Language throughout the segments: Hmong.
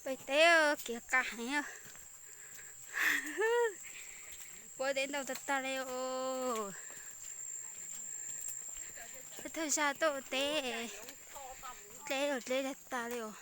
Pem teb kiv qab heev. Puab teb ntau tag tag li os. Thawj zaug tuaj teb, dleb los dleb tag tag li os.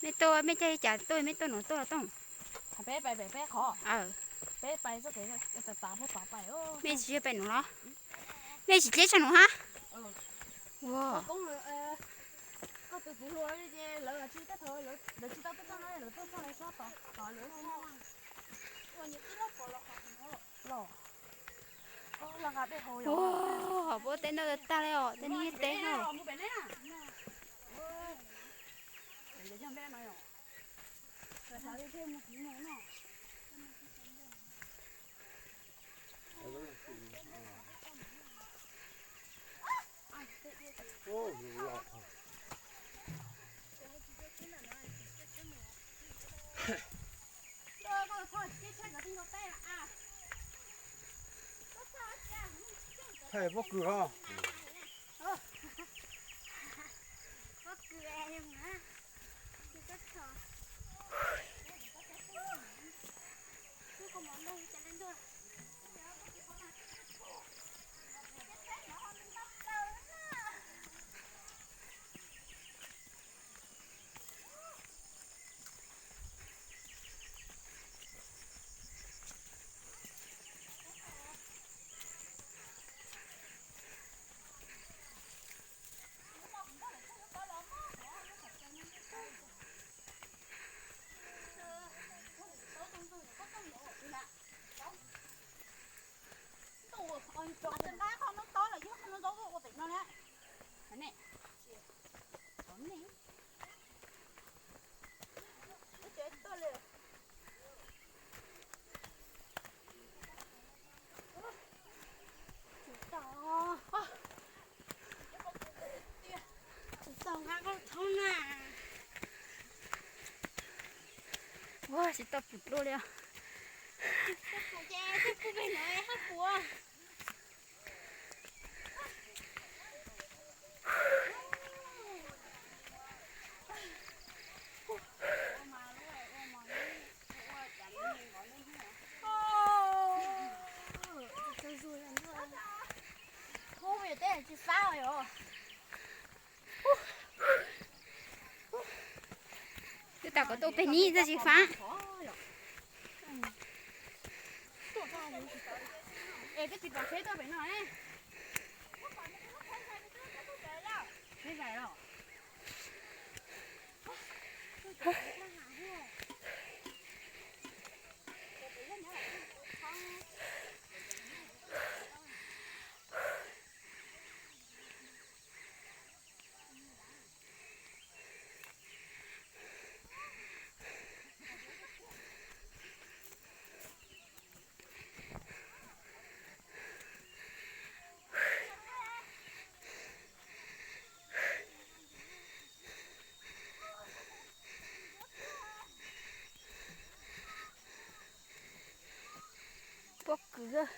Mej tuaj, mej coj ib cas tuaj, mej tuaj nuav tuaj los tuaj. Peb pais pem peb qhov. Peb pais txoj kev tas tas puag tod pais. Mej tsis yog pais nuav los? Mej tsis dleb tshaj nuav hab? Ua, koj tus txiv hluas li ces lawv tsis, tej thaum lawv tsis tau tuaj txog no, lawv tuaj txog lawv txhob tom lawv. Los, los nqa dej haus. Ua, puab teb ntau tag li os, tej niag teb haus. Hais pob kws os. Tsis tau nqa koj thoob na. Ua, tsis tau pum dlua li os. Tsis tau pum ces tsis pum pem no hab puas. Hub, yog teb tsis fab yog. Twb tas kom tuaj pem ni txawm tsis fab. Es twb tsis pom tsheb tuaj pem no. Tsheb zais los. Pob kws.